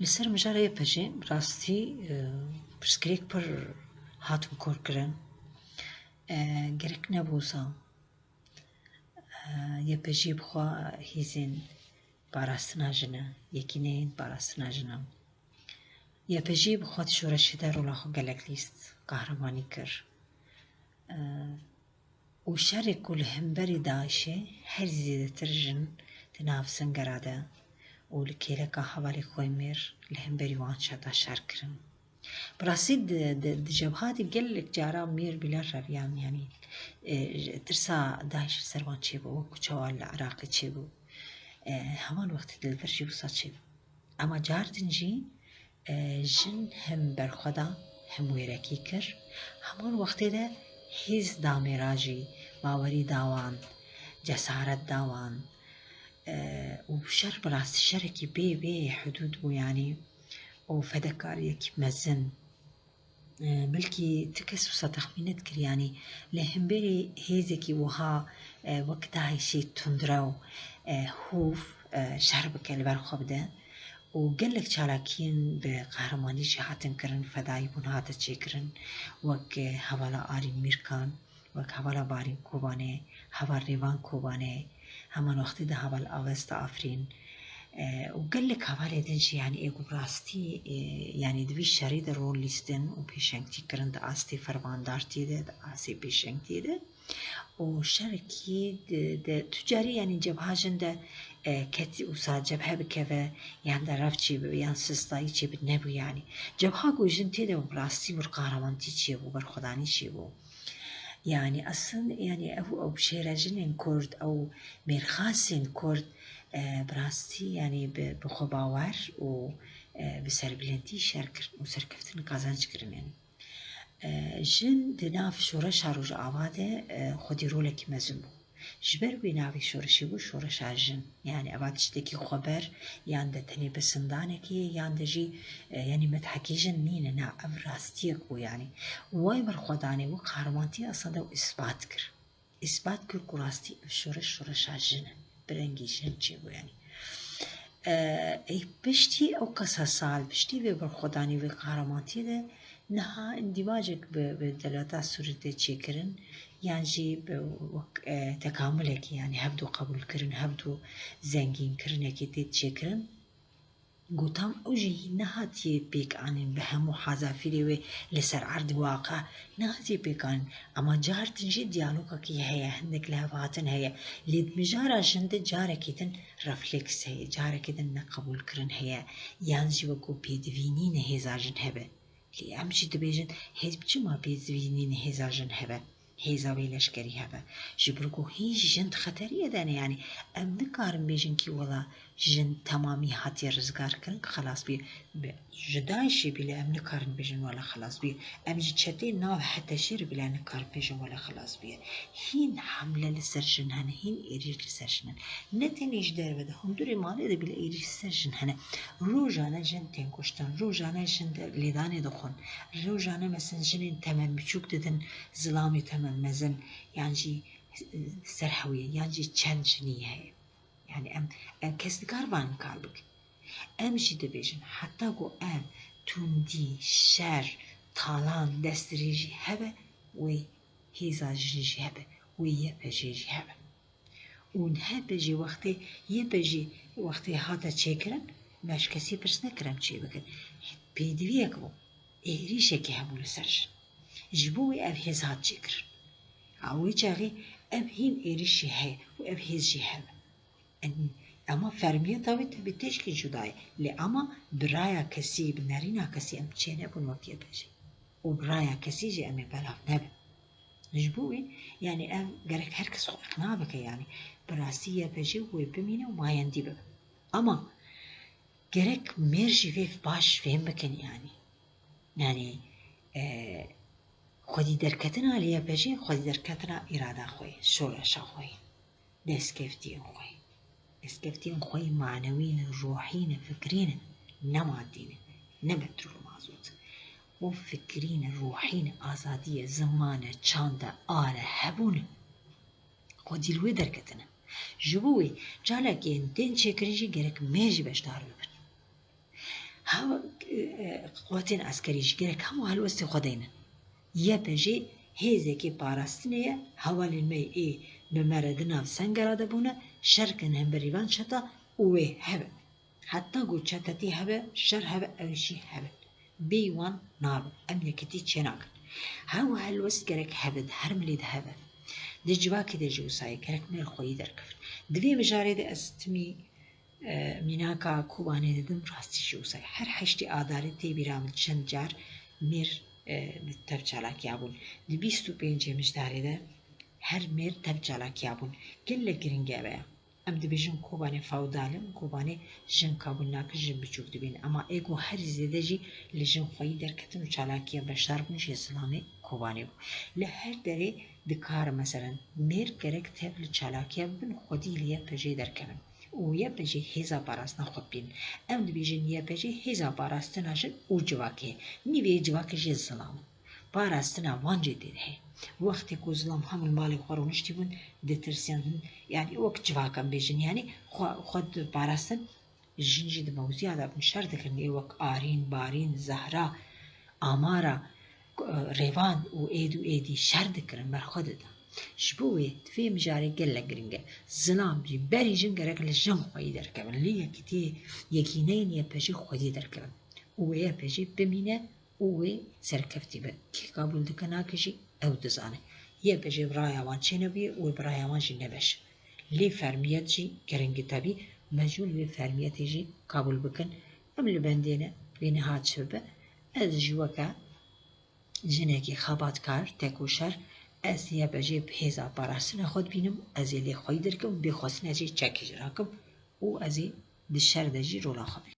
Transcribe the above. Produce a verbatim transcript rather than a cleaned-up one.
Li ser mijara Y P G rastî, e, pirsgirêk pir hatin korkirin. E, gerek nebûsa, e, Y P G bi xwe hêzên parastina jin e, yekîneyên parastina jin e. Y P G bi xwe di şoreşê de rola xwe gelek lîst, qehremanî kir. E, û şerê ku li hemberî DAIŞê her zêdetir jin di nav singera de û li kêleka hevalê xwe yê mêr li hemberî wan şer de şer kirin. Bi rastî di, di, di cebha de gelek cara mêr bîle reviyan, yanî, e, tirsa DAIŞ li ser wan çêbû, wek ku çawa li Iraqê çêbû. E, heman wextê di li vir jî wisa çêbû. Ema car din jî, e, jin hem berxwe da, hem wêrekî kir. Heman wextê de hêz da mêra jî, bawerî da wan, cesaret da wan. E, û şer bi rastî şerekî bê, bê hidûd bû, yanî, û fedekariyekî mezin. E, belkî ti kes wisa texmîn nedikir, yanî li hemberî hêzekî wiha, e, wek DAIŞê tundrew, e, hûf, e, şer bike, li ber xwe bide. Û gelek çalakiyên bi qehremanî jî hatin kirin, fedayîbûn hate çêkirin, wek, e, hevala Arîn Mîrkan, wek hevala Barîn Kobanê, heval Rêvan Kobanê, heman wextê de heval Avesta Afrîn, e, û gelek hevalê din jî, yanî, ê ku bi rastî, e, yanî, di vî şerî de rol lîstin û pêşengtî kirin di astê fermandartiyê de, di astê pêşengtiyê de. Û şerekî di, di, tu carî, yanî, cebha jin de, e, ketî wisa cebhe bikeve, yan de rev çêbibe, yan sistayî çêbibe, nebû, yanî. Cebha ku jin tê de bû, bi rastî bir qehremanî çêbû, berxwedanî çêbû. Yanî, eslin, yanî, ew, ew şêrejinên Kurd, ew mêrxasên Kurd, e, bi rastî, yanî, bi, bi xwe bawer û, e, bi serbilendî şer kirin û serkeftin qazanc kirin, yanî. E, jin di nav şoreşa Rojava de, e, xwedî rolekî mezin bû. Ji ber wê navê şoreşê bû şoreşa jin. Yanî eva tiştekî xweber, yan de tenê besindanekê ye, yan de jî, e, yanî medhekê jin nîne. Na, ev rastiyek bû yanî. Û wê berxwedanê wê qehremantiya aslında ew îspat kir. Îspat kir ku rastî ev şoreş şoreşa jin e. Bi rengî jin çêbû yanî. E, ey piştî ew qesa sal, piştî vê berxwedanê, vê qehremantiye de niha îndîmacek bi, bi dewleta Sûrî tê çêkirin, yan jî bi wek, e, tekamulekê, yanî hevdu qebûlkirin, hevdu zengînkirinekê tê çêkirin. Gotam ew jî nehatiye pêk anîn bi hemû hazafîrê wê li ser erdî waqe, nehatiye pêk anîn. Ema car din jî diyalogekî heye, hindek lihevhatin heye. Lê di mijara jin de carekî din refleks heye, carekî din neqebûlkirin heye, yan jî wekû pêdivî nîne hêza jin hebe. Lê em jî dibêjin, hêz çima pêdivî nîne hêza jin hebe, hêza wê leşkerî hebe? Ji ber ku hîn jî jin di xeteriyê de ne, yanî em nikarin bêjin kî wela jin temamî hatiye rizgarkirin, xelas bî. Bi, ji DAIŞê bîle em nikarin bêjin wela xelas bî. Em ji çetê nav HTŞ'ê re bîle nikarin bêjin wela xelas bî. Hîn hemle li ser jin hene, hîn êrîş li ser jin hene. Ne tenê ji derve de, hundirê malê de bîle êrîş li ser jin hene. Rojane jin tên kuştin, rojane jin de lêdanê dixwin. Rojane, meselên, jinên temen biçûk didin zilamê temen mezin, yan jî, e, ser hewiyê, yan jî çend jinî heye. Yanî em, em kes dikar van kar bikin. Em jî dibêjin, heta ku ev tundî, şer, talan, destdirêjî hebe, wê hêza jin jî hebe, wê Y P G jî hebe. Û Y P G wextê, Y P G wextê hate çêkirin, me ji kesî pirs nekir em çê bikin. Pêdiviyek bû, êrîşekê hebû li ser jin. Ji bo wê ev hêz hat çêkirin. A wê çaxê ev hîn êrîş jî heye û ev hêz jî hebe. Ema fermiyeta wê tevî tişkî cuda ye. Lê ema bi raya kesî, bi nerîna kesî em çênebûn wek Y P G. Û bi raya kesî jî em ê belav nebin. Ji bo wê, yanî ev gerek her kes xwe iqna bike, yanî bi rastî Y P G wê bimîne û mayendî bibe. Ema gerek mêr jî vê baş fêm bikin, yanî. Yanî, e, xwedî derketina li Y P G, xwedî derketina îrada xwe ye, şoreşa xwe ye. Destkeftiyên xwe. Destkeftiyên xwe manewî ne, ruhî ne, fikrî ne, ne madî ne, ne petrol mazot. Û fikrî ne, ruhî ne, azadî ye, ziman e, çand e, ar e, hebûn e. Xwedî li wê derketine. Ji bo wê, çalakiyên tên çêkirin jî gerek mêr jî beşdar bibin. Hewa, e, e, quwetên eskerî jî gerek hemû helwestê xwe deynin. Y P J hêzekê parastinê ye, hevalên me ê bi me re di nav sengera de bûne, şer kin hemberî van çeta û wê hebe. Heta ku çetetî hebe, şer hebe, ew jî hebe. Bêyî wan nabe. Em yekitî çênakin. Hew helwest gerek hebe, di her milê de hebe. Di civakê de jî wisa ye, gerek mêr xweyî derkevin. Di vê mijarê de ez timî, e, mînaka Kobanê didim, rastî jî wisa ye. Her heştê Adarê tê bîra min çend car mêr, e, li tev çalakiya bûn. Di bîst û pêncê mijdarê de her mêr tev çalakiya bûn. Gelek giring e ev ya. Em dibêjin Kobanê feodal in, Kobanê jin qebûl nakin, jin biçûk dibînin. Ema ê ku herî zêde jî li jin xweyî derketin û çalakiya beşdar bûn jê zilamê Kobanê bû. Li her derê dikare, meselen, mêr gerek tev li çalakiya bibin, xwedî li Y P J derkevin û Y P J hêza parastina xwe bibînin. Em dibêjin Y P J hêza parastina jin û civakê ye. Nîvê civakê jê zilam in. Parastina van jê tê de heye. Wextê ku zilam hemû li malê xwe rûniştî bûn, ditirsiyan hin, yanî wek civak em bêjin, yanî xwe, xwe diparastin, jin jî di mewziya de bûn, şer dikirin, ê wek Arîn, Barîn, Zehra, Amara, Rêvan û êdî û êdî şer dikirin, ber xwe didin. Ji bo wê di vê mijarê gelek giring e. Zilam jî berî jin gerek li jin xweyî derkevin, li yekîtiyê, yekîneyên Y P J xwedî derkevin û Y P J bimîne û wê serkeftî be. Kê qebûl dike nake jî ew dizane. Y P J bi raya wan çênebûye û wê bi raya wan jî nebeşe. Lê fermiyet jî giring e tebî, me ji wê fermiyetê jî qebûl bikin. Em li bendê ne, wê niha çi bibe. Ez jî weke jinekî xebatkar, tekoşer, ez Y P J bi hêza parastina xwe dibînim, ez ê lê xweyî derkim, bê xwestin ez ê çekê ji rakim û ez ê di şer de jî rola xwe bînim.